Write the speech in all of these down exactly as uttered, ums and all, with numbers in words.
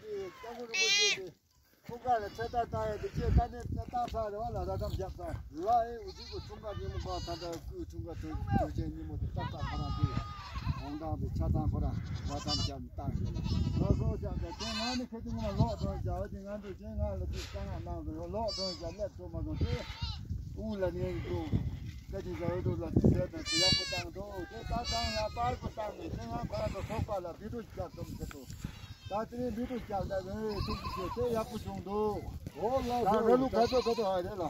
སྐྱབས་མགོན་རིན་པོ་ཆེ་གི་འཁྲུངས་སྐར་ལ་ཚེས་བརྟན་བཏང་ཡ་དེ་ཁྱེད་ད་ནས་ཚེས་བརྟན་ཚར་རེད་བ། ལ་ར་ཐམ་རྒྱབ་ཚར་ལ་ཨེ་འུ་ཅག་གི་འཁྲུངས་སྐར་ཉིན་མོ་གང་ད་ལྟ་སྐུའི་འཁྲུངས་སྐར་དུས་དུས་ཆེན་ཉིན་མོ་དེ་ཏག་ཏག་ཁོ་རང་དེ་འོང་སྟངས་དེ་ཆ་ཚང་ཁོ་རང་ར་ཐམ་རྒྱབ་ནས་བཏང་ཡོད་ལ། ལགས་སོ་རྒྱབ་ཚར། དེ་ང་ནི་ཁ་ཅིག་ངོ་མ་ལོག་གྲོན་རྒྱག་དེ་ང་ཚོ་ཁྱེད་ང་ལ་དུས་གསང་སྔགས་གནང་ཟེར་ལོག་གྲོན་རྒྱག་སླེབས་ཐུབ་མ་སོང་དེ་དབུ་ལ་ཉན་འདུག་ཁ་ཅིག་ཟ་འོས་འདུག་ལ་དུས་ཚོད་དང་དུས་ཡག་པོ་བཏང་འདུག་དེ་ད་ཚང་ང་པར་པོ་བཏང་ནས་དེ་ང་ཁོ་རང་ཚོ་ཚོགས་པ་ལ་བི་ཌིའོ་རྒྱག་ཐུབ་ཟེར་འདུག་ད་དེ་ནས་མི་ཚོ་རྒྱག་ད་རེད་ཐུགས་རྗེ་ཆེ། དེ་ཡག་པོ་བྱུང་འདུག་འོ་ལགས་ད་སོ་ར་ལུག་ག་ཚོད་ག་ཚོད་ཨ་རེད་ལ།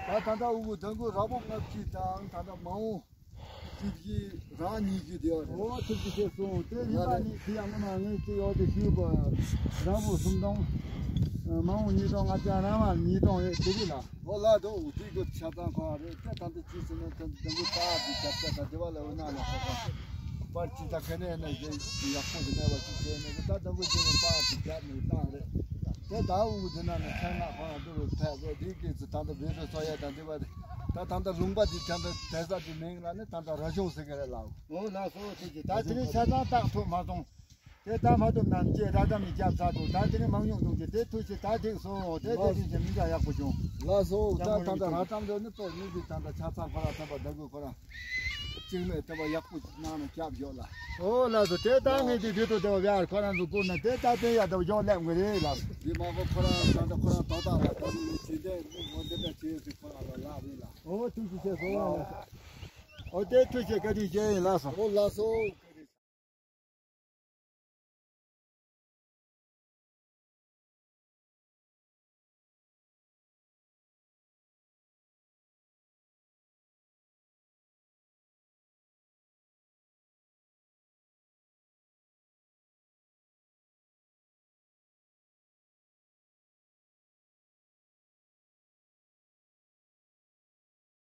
ད་ད་ལྟ་དབུ་གུ་ཟླ་འགོ་ར་བོ་ལྔ་བཅུ་དང་ད་ལྟ་མ་འོངས་བཅུ་བཞི་རང་ཉི་ཤུ་དེ་ཡོད་རེད། འོ་ཐུགས་རྗེ་ཆེ་སོང་། དེ་རིམ་པ་ནི་དེ་ཡང་ངོ་མ་ངས་ཅི་ཡོད་དེ་ཞུས་པ། ར་བོ་སུམ་སྟོང་། མ་འོངས་ཉིས་སྟོང་ལྔ་བརྒྱ་རང་ལ་ཉིས་སྟོང་ཡོད་དེ་རེད་ལ། འོ་ལགས་འདུག་དེ་གི་ཆ་ཚང་ཁོ་རེད། དེ་ད་འདི་ཅི་ཟེར་ན་དེ་འདི་འདི་གུ་ད་འདི་རྒྱབ་ཆ་ད་འདི་བ་ལ་འོ་ན་ན་ཁོ་ཁོ་པར་ཅི་ད་ག་ནས་ན་ཡག་པོ་ཞིག་མེད་པ་ཅི་བྱས་ནས་ད་འདི་གུ་ཅི་ནས་པར་ཅི་རྒྱབ་ནས་བཏང་རེད། དེ་ད་འུ་འདི་ན་ནས་ཆ་ང་ཁོ་ན་འདི་རུ་ཕེབས་རེད། དེ་གི་ཚུ་ད་འདི་བེད་སྤྱོད་གསོག་ཡ་ད་འདི་བ་རེད། ད་ད་ད་ལུང་པ་འདི་ད་འདི་དེ་ས་འདི་མིང་ལ་ནི་ད་ད་ར་ཤོང་ཟེར་གི་རེད་ལགས། འོ་ལགས་སོ་ཐུགས་རྗེ་ཆེ། ད་དེ་རིང་ཆ་ཚང་བཏང་ཐུབ་མ་སོང་། དེ་ལྟ་མ་ཐུབ་ན་ཅེས་ར་ཙམ་ཡིན་རྒྱབ་ཚར་འདུག་ད་དེ་ནི་མང་ཉུང་འདུག་ཅེས་དེ་ཐུགས་ཆེ། ད་འགྲིག་སོང་། དེ་དེ་ལགས་དེ་ཅེས་མི་འདྲ་ཡག་པོ་བྱུང་། ལགས་སོ། ད་ད་ལྟ་ར་ཙམ་འདོད་ནི་དཔེ་མི་འདི་ད་ལྟ་ཆ་ཚང་ཁོ་ར་ཐོན་པ་ད་དགོས་ཁོ་ར་གཅིག་མེད་ཐོན་པ་ཡག་པོ་གནང་ནས་རྒྱབ་ཡོད་ལ། ཨོ་ལགས་སོ། དེ་ད་ངས་དེ་དེ་ཐུག་དེ་བ་ཡར་ཁོ་རང་ཚོ་བསྐུར་ན་དེ་ད་དེ་ཡ་ད་བ་ཡོག་ལེབ་ངེས་རེད་ལགས། འདི་མ་གོ་ཁོ་རང་ད་ལྟ་ཁོ་རང་དོ་བདག་ལ་ད་ནི་ཇི་འདྲའི་མི་ངོ་འདི་འདྲ་བྱེད་ཡོད་ཅིག་ཁོ་རང་ལ་ལག་རེད་ལ། ཨོ་ཐུགས་རྗེ་ཆེ་སོང་ལགས། ཨོ་དེ་ཐུགས་རྗེ་བཀའ་དྲིན་ཆེ་ཡིན་ལགས་སོ། ཨོ་ལགས་སོ།